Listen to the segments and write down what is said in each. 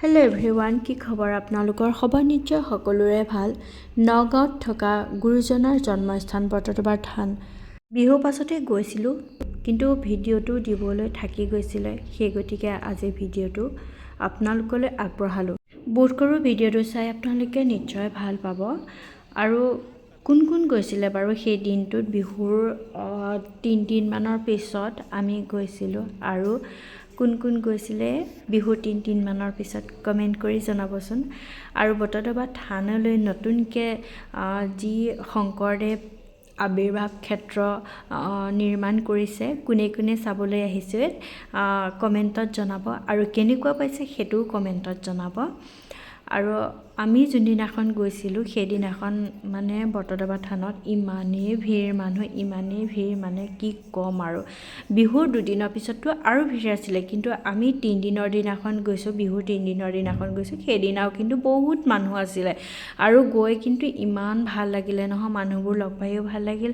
Hello' everyone, কি খবৰ আপোনালোকৰ? খবৰ নিশ্চয় সকলোৰে ভাল। নগাঁৱত থকা গুৰুজনাৰ জন্মস্থান বটদ্ৰৱা থান বিহুৰ পাছতে গৈছিলোঁ, কিন্তু ভিডিঅ'টো দিবলৈ থাকি গৈছিলে। সেই গতিকে আজি ভিডিঅ'টো আপোনালোকলৈ আগবঢ়ালোঁ। বোধ কৰোঁ ভিডিঅ'টো চাই আপোনালোকে নিশ্চয় ভাল পাব। আৰু কোন কোন গৈছিলে বাৰু সেই দিনটোত? বিহুৰ 3 দিনমানৰ পিছত আমি গৈছিলোঁ। আৰু কোন কোন গৈছিলে বিহুৰ 3 দিনমানৰ পিছত, কমেণ্ট কৰি জনাবচোন। আৰু বটদ্ৰৱা থানলৈ নতুনকৈ যি শংকৰদেৱ আৱিৰ্ভাৱ ক্ষেত্ৰ নিৰ্মাণ কৰিছে, কোনে কোনে চাবলৈ আহিছে কমেণ্টত জনাব আৰু কেনেকুৱা পাইছে সেইটোও কমেণ্টত জনাব। আৰু আমি যোনদিনাখন গৈছিলোঁ, সেইদিনাখন মানে বটদ্ৰৱা থানত ইমানেই ভিৰ মানুহ, ইমানেই ভিৰ, মানে কি ক'ম আৰু। বিহুৰ দুদিনৰ পিছততো আৰু ভিৰ আছিলে, কিন্তু আমি 3 দিনৰ দিনাখন গৈছোঁ, বিহুৰ 3 দিনৰ দিনাখন গৈছোঁ, সেইদিনাও কিন্তু বহুত মানুহ আছিলে। আৰু গৈ কিন্তু ইমান ভাল লাগিলে নহয়, মানুহবোৰ লগ পায়ো ভাল লাগিল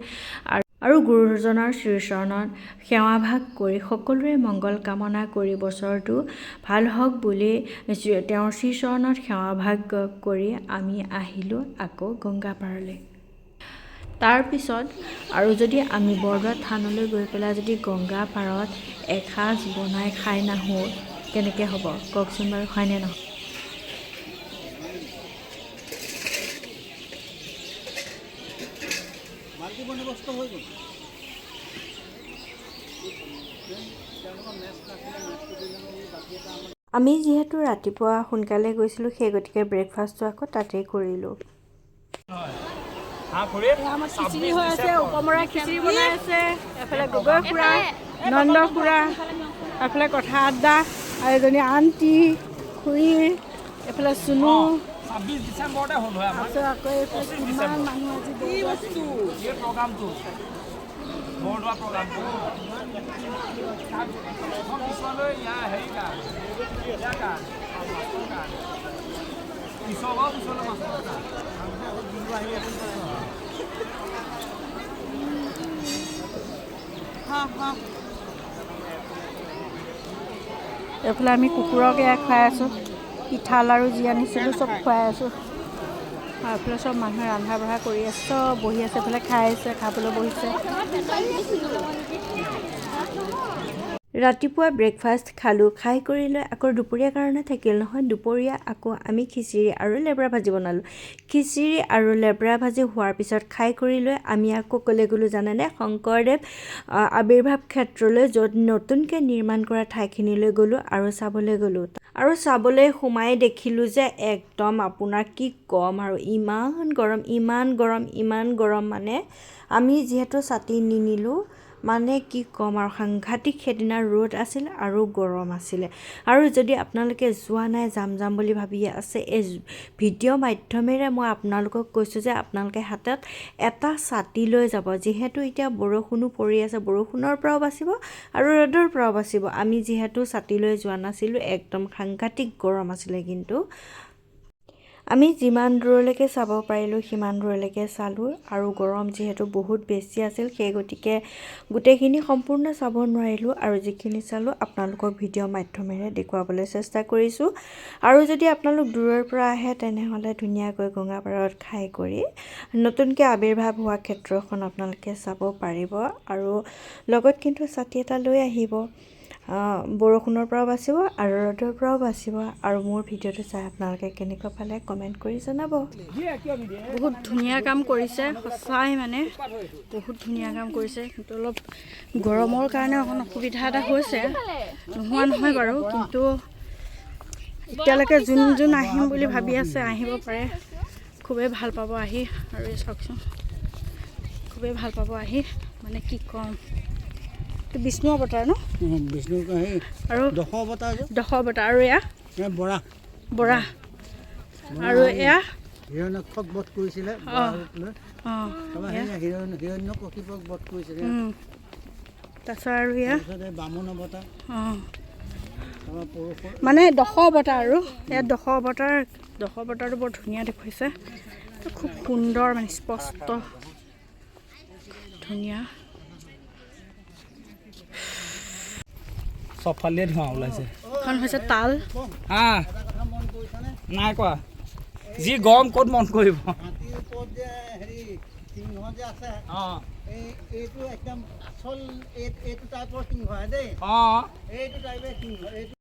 আৰু গুৰুজনাৰ শ্ৰীচৰণত সেৱাভাগ কৰি সকলোৰে মংগল কামনা কৰি, বছৰটো ভাল হওক বুলি তেওঁৰ শ্ৰীচৰণত সেৱাভাগ কৰি আমি আহিলোঁ আকৌ গংগাপাৰলৈ। তাৰপিছত আৰু যদি আমি বৰদোৱা থানলৈ গৈ পেলাই যদি গংগা পাৰত এসাঁজ বনাই খাই নাহোঁ, কেনেকৈ হ'ব কওকচোন বাৰু, হয়নে নহয়? বাকী বন্দোবস্ত হৈ গ'ল। তেওঁলোকৰ মেচ নাছিলে, মেচটো দিলে বাকী এটা আমাৰ। আমি যিহেতু ৰাতিপুৱা সোনকালে গৈছিলোঁ, সেই গতিকে ব্ৰেকফাষ্টটো আকৌ তাতেই কৰিলোঁ। আমাৰ খিচিৰি হৈ আছে, উপমৰাই খিচিৰি বনাই আছে। এফালে গগৈ খুৰা, নন্দ খুৰা, এফালে কথা আড্ডা আৰু এজনী আণ্টি খুৰী, এফালে চুনু। 26 ডিচেম্বৰতে হ'ল হয় আমাৰ। তাৰপিছত আকৌ এইফালে কিমান মানুহ আজি বৰদোৱাত। এই প্ৰগ্ৰামটো, বৰদোৱা প্ৰগ্ৰামটো প্ৰথম পিছলৈ ইয়াৰ হেৰি কাৰণে, ইয়াৰ কাৰণে, মাছৰ কাৰণে, পিছৰ বাৰু পিছলৈ মাছৰ কাৰণে। এইফালে আমি কুকুৰক এয়া খুৱাই আছোঁ, পিঠা লাৰু যি আনিছিলোঁ চব খুৱাই আছোঁ। আৰু এইফালে চব মানুহে ৰন্ধা বঢ়া কৰি আছে, চব বহি আছে, এইফালে খাই আছে, খাবলৈ বহিছে। ৰাতিপুৱা ব্ৰেকফাষ্ট খালোঁ। খাই কৰি লৈ আকৌ দুপৰীয়াৰ কাৰণে থাকিল নহয়। দুপৰীয়া আকৌ আমি খিচিৰি আৰু লেবৰা ভাজি বনালোঁ। খিচিৰি আৰু লেবৰা ভাজি হোৱাৰ পিছত খাই কৰি লৈ আমি আকৌ ক'লৈ গ'লোঁ জানেনে? শংকৰদেৱ আৱিৰ্ভাৱ ক্ষেত্ৰলৈ, য'ত নতুনকৈ নিৰ্মাণ কৰা ঠাইখিনিলৈ গ'লোঁ আৰু চাবলৈ গ'লোঁ। আৰু চাবলৈ সোমাই দেখিলোঁ যে একদম আপোনাৰ কি ক'ম আৰু, ইমান গৰম, ইমান গৰম, ইমান গৰম, মানে আমি যিহেতু ছাতি নিনিলোঁ, মানে কি ক'ম আৰু, সাংঘাতিক সেইদিনা ৰ'দ আছিল আৰু গৰম আছিলে। আৰু যদি আপোনালোকে যোৱা নাই, যাম যাম বুলি ভাবি আছে, এই ভিডিঅ' মাধ্যমেৰে মই আপোনালোকক কৈছোঁ যে আপোনালোকে হাতত এটা ছাতি লৈ যাব। যিহেতু এতিয়া বৰষুণো পৰি আছে, বৰষুণৰ পৰাও বাচিব আৰু ৰ'দৰ পৰাও বাচিব। আমি যিহেতু ছাতি লৈ যোৱা নাছিলোঁ, একদম সাংঘাতিক গৰম আছিলে। কিন্তু আমি যিমান দূৰলৈকে চাব পাৰিলোঁ, সিমান দূৰলৈকে চালোঁ। আৰু গৰম যিহেতু বহুত বেছি আছিল, সেই গতিকে গোটেইখিনি সম্পূৰ্ণ চাব নোৱাৰিলোঁ। আৰু যিখিনি চালোঁ, আপোনালোকক ভিডিঅ' মাধ্যমেৰে দেখুৱাবলৈ চেষ্টা কৰিছোঁ। আৰু যদি আপোনালোক দূৰৰ পৰা আহে, তেনেহ'লে ধুনীয়াকৈ গংগাপাৰত খাই কৰি নতুনকৈ আৱিৰ্ভাৱ হোৱা ক্ষেত্ৰখন আপোনালোকে চাব পাৰিব। আৰু লগত কিন্তু ছাতি এটা লৈ আহিব, বৰষুণৰ পৰাও বাচিব আৰু ৰ'দৰ পৰাও বাচিব। আৰু মোৰ ভিডিঅ'টো চাই আপোনালোকে কেনেকুৱা পালে কমেণ্ট কৰি জনাব। বহুত ধুনীয়া কাম কৰিছে সঁচাই, মানে বহুত ধুনীয়া কাম কৰিছে। কিন্তু অলপ গৰমৰ কাৰণে অকণ অসুবিধা এটা হৈছে, নোহোৱা নহয় বাৰু। কিন্তু এতিয়ালৈকে যোন যোন আহিম বুলি ভাবি আছে, আহিব পাৰে, খুবেই ভাল পাব আহি। আৰু এই চাওকচোন, খুবেই ভাল পাব আহি, মানে কি ক'ম। এইটো বিষ্ণু অৱতাৰ ন? বিষ্ণু সেই আৰু দশ অৱতাৰ যে। দশ অৱতাৰ। আৰু এয়া? এই বৰা। বৰা। আৰু এয়া? হিৰণ্যক্ষক বধ কৰিছিলে বৰা ৰূপ লৈ। তাৰপৰা সেই হিৰণ্যকশিপক বধ কৰিছিলে। তাৰপিছত আৰু এয়া? তাৰপিছত এই বামন অৱতাৰ। তাৰপৰা পৰশুৰ মানে দশ অৱতাৰ। আৰু ইয়াত দশ অৱতাৰ, দশ অৱতাৰটো বৰ ধুনীয়া দেখুৱাইছে, খুব সুন্দৰ, মানে স্পষ্ট ধুনীয়া। চবফালে ধোঁৱা ওলাইছে। এখন হৈছে তাল। হা। এটা কথা মন কৰিছানে? নাই কৰা, যি গৰম ক'ত মন কৰিব। হাতীৰ ওপৰত যে হেৰি সিংহ যে আছে, অঁ। এইটো একদম আচল এইটো টাইপৰ সিংহ দেই। অঁ। এইটো টাইপে সিংহ এইটো।